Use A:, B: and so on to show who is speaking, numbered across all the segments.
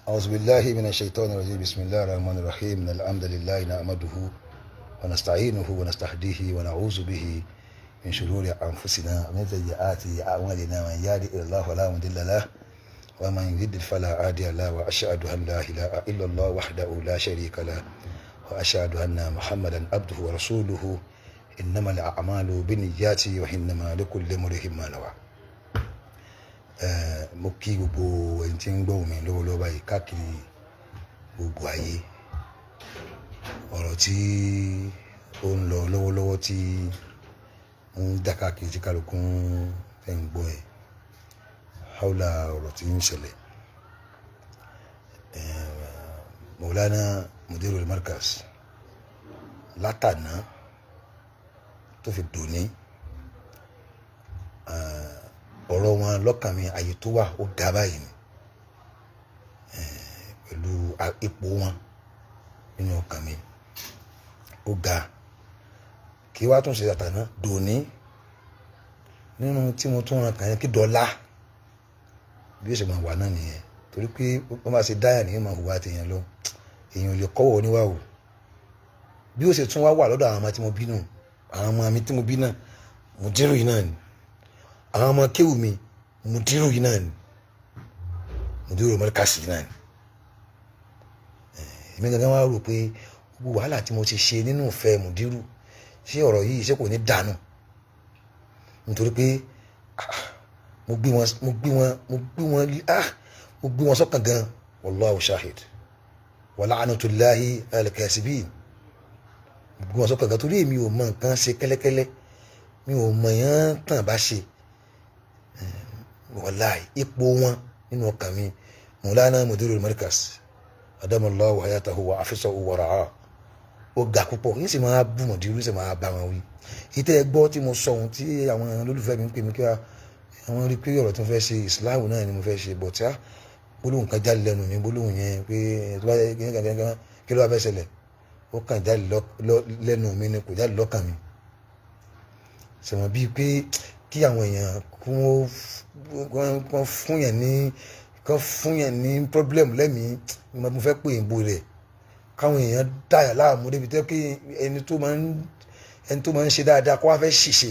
A: أعوذ بالله من الشيطان الرجيم. بسم الله الرحمن الرحيم. إن الحمد لله نحمده ونستعينه ونستهديه ونعوذ به من شرور أنفسنا ومن سيئات أعمالنا. من يهده الله فلا مضل له ومن يضلل فلا هادي له، وأشهد أن لا إله إلا الله وحده لا شريك له، وأشهد أن محمدا عبده ورسوله. إنما الأعمال بالنيات وإنما لكل امرئ ما نوى. Mo kí gbogbo ẹni tí ń gbọ́ mi lọ́wọ́lọ́wọ́ báyìí káàkiri gbogbo ayé. Ọ̀rọ̀ tí ó ń lọ lọ́wọ́lọ́wọ́ tí ń dá káàkiri tí kálukú ń gbọ́ ẹ̀ haúlà, ọ̀rọ̀ tí ń ṣẹlẹ̀, Maulana Mudirul Markaz látàná tó fi dòní, ọ̀rọ̀ wọn lọ́kàn mi, àyè tó wà ó ga báyìí ni pẹ̀lú ipò wọn nínú ọkàn mi ó ga. Kí wàá tún ṣe àtàná dòní nínú tí mo tún ràn kàn yẹn kí dọ́là bí ó ṣe máa wà náà nìyẹn, torí pé wọ́n bá ṣe dáyà nìyẹn máa hùwà tèèyàn lọ, èèyàn ò lè kọ́wọ́ oníwàwò. Bí ó ṣe tún wá wà lọ́dọ̀ àwọn ọmọ tí mo bí nù, àwọn ọmọ mi tí mo bí náà Mudiru yìí náà ni, àwọn ọmọ kéwù mi Mudiru yìí náà ni, Mudiru Markaz yìí náà ni. Èmi gangan wá rò pé gbogbo wàhálà tí mo ti ṣe nínú ìfẹ́ Mudiru, ṣé ọ̀rọ̀ yìí ṣé kò ní dànù? Nítorí pé mo gbé wọn mo gbé wọn mo gbé wọn mo gbé wọn sọ́kàn gan. Wallahu shahid wa la'natullahi al-kasibin. Mo gbé wọn sọ́kàn gan torí èmi ò mọ nǹkan ṣe kẹ́lẹ́kẹ́lẹ́, mi ò mọ yẹn tàn bá ṣe. Wàláì ipò wọn nínú ọkàn mi, Maulana Mudirul Markaz adamallahu hayatahu wa afisahu wa ra'a, ó ga púpọ̀. Yín sì máa bú Mudiru, sì máa bá wọn wí. Ìtẹ́ gbọ́ tí mo sọ ohun tí àwọn olólùfẹ́ mi ń pè mí kí àwọn rí pé ọ̀rọ̀ tí mo fẹ́ ṣe Islam náà ni mo fẹ́ ṣe, bọ̀ tí a gbólóhùn kan jáde lẹ́nu mi, gbólóhùn yẹn pé tó bá yẹ kí ló wá fẹ́ ṣẹlẹ̀, ó kàn jáde lẹ́nu mi ni, kò jáde lọ́kàn mi. Sọ̀rọ̀ bíi pé kí àwọn èèyàn kún fún yẹn ní kán fún yẹn ní problem lẹ́mìí, mo fẹ́ pè é bo rẹ̀ káwọn èèyàn dáyà láàmú débi tẹ́ kí ẹni tó máa ń ṣe dáadáa kó wá fẹ́ ṣìṣe.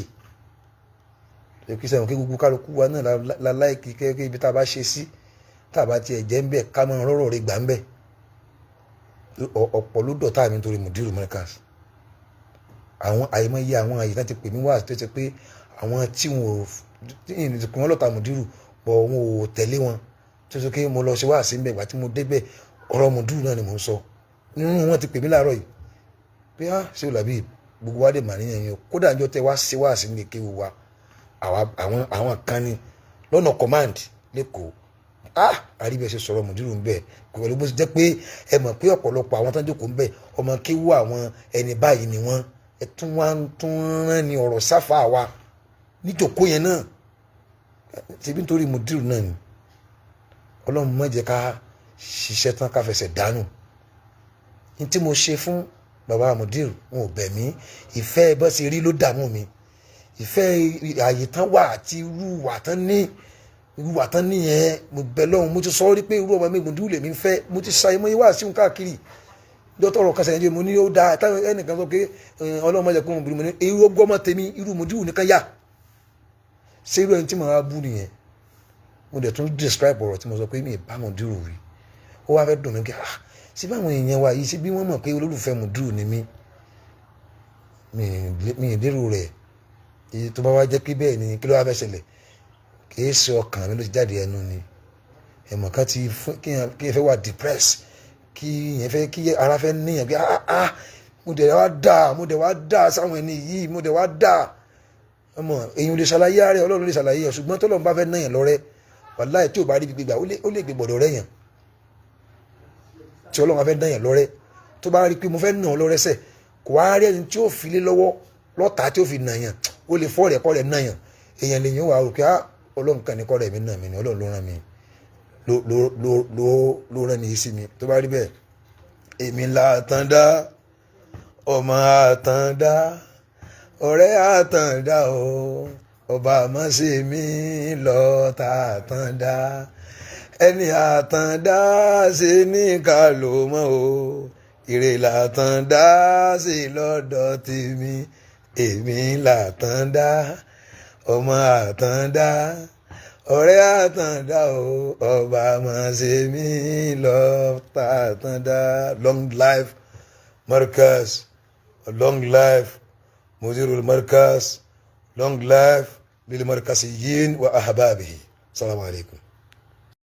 A: Kí sẹ́wọ̀n kí gbogbo kálukú wa náà la láìkí kí ibi tá a bá ṣe sí tá a bá tiẹ̀ jẹ́ ń bẹ̀ ká máa rọ́rọ̀ rẹ̀ gbà ń bẹ̀. Ọ̀pọ̀ ló dọ̀tá mi nítorí Mudiru Markaz. Àwọn àìmọye àwọn àyè náà ti pè mí wá tó ṣe pé àwọn tí wọn ò tí wọn lọ́ta Mudiru bọ̀ wọn ò tẹ̀lé wọn, tó ṣe pé mo lọ ṣe wá sí ń bẹ̀. Ìgbà tí mo débẹ̀ ọ̀rọ̀ Mudiru náà ni mò ń sọ. Nínú wọn ti pè mí láàárọ̀ yìí pé á ṣé olàbí gbogbo wa dé mà níyẹn yẹn, kódà níjọ́ tẹ wá ṣe wá sí ní kéwu wa, àwọn kan ní lọ́nà command lẹ́kọ̀ọ́, àríbẹ̀ ṣe sọ̀rọ̀ Mudiru ń bẹ̀ pẹ̀lú bó ṣe jẹ́ pé ẹ mọ̀ pé ọ̀pọ̀lọpọ̀ àwọn tó ń jókòó ń bẹ̀ ọmọ kéwu àwọn ẹni báyìí ni wọ́n, ẹ tún wá ń tún rán ni ọ̀rọ̀ sáfà wa níjòkó yẹn náà. Ṣebí nítorí Mudiru náà ni. Ọlọ́run má jẹ́ ká ṣiṣẹ́ tán ká fẹsẹ̀ dànù. Ní tí mo ṣe fún bàbá Mudiru, wọn ò bẹ̀ mí, ìfẹ́ bó ṣe rí ló dààmú mi, ìfẹ́ àyè tán wà àti irú wà tán ní, irú wà tán ní yẹn mo bẹ̀ lọ́hùn. Mo ti sọ rí pé irú ọmọ mi Mudiru lèmi ń fẹ́, mo ti sa ìmọ̀ yìí wá sí òun káàkiri dọ́tọ̀rọ̀ kan sẹ́yìn, mo ní ó dáa táwọn ẹnìkan sọ pé Ọlọ́run má jẹ́ kó mo bìrì, mo ní irú ọgbọ́n tèmi irú Mudiru nìkan yà ṣé irú ẹni tí mo máa bú nìyẹn. Mo dẹ̀ tún describe ọ̀rọ̀ tí mo sọ pé mi ì bá Mudiru rí, ó wá fẹ́ dùn mí kí ṣé báwọn èèyàn wa yìí ṣé bí wọ́n mọ̀ pé olólùfẹ́ Mudiru ni mí, mi ì lérò rẹ̀. Èyí tó bá wá jẹ́ pé bẹ́ẹ̀ ni kí ló wá fẹ́ ṣẹlẹ̀, kì í ṣe ọkàn mi ló ti jáde ẹnu ni. Ẹ̀mọ̀ kan ti fún kí ẹ fẹ́ wà depressed, kí yẹn fẹ́ kí ara fẹ́ níyàn pé mo dẹ̀ wá dà, mo dẹ̀ wá dà sáwọn ẹni yìí, mo dẹ̀ wá dà. Ọmọ èyàn lè ṣàlàyé ara ẹ, Ọlọ́run lè ṣàlàyé ẹ, ṣùgbọ́n tọ́lọ́run bá fẹ́ náyàn lọ́rẹ́, wàláhì tí ò bá rí ibi gbígbà ó lè gbé gbọ̀dọ̀ rẹ̀ yàn. Tí Ọlọ́run bá fẹ́ náyàn lọ́rẹ́, tó bá rí pé mo fẹ́ nà ọ́ lọ́rẹ́ sẹ̀, kò wá rí ẹni tí ó fi lé lọ́wọ́ lọ́ta tí ó fi nà yàn, ó lè fọ́ rẹ̀ kọ́ rẹ̀ nà yàn. Èèyàn lè yàn wá rò pé Ọlọ́run kan ní kọ́ rẹ̀ mi nà mí ni, Ọlọ́run ló rán mi, ló rán mi sí mi. Tó bá rí bẹ́ẹ̀, èmi là àtàndá, ọmọ àtàndá, ọ̀rẹ́ àtàndá o, ọba má ṣe mí lọ́ta àtàndá. Ẹni àtàndá ṣe ní ká ló mọ́ o, ire làtàndá ṣe lọ́dọ̀ tèmi. Èmi làtàndá, ọmọ àtàndá, ọ̀rẹ́ àtàndá o, ọba máa ṣe mí lọ́ta àtàndá. Long life Markaz, long life Mudirul Markaz, long life lil markaziyin wa ahbabihi. Salamu alaykum.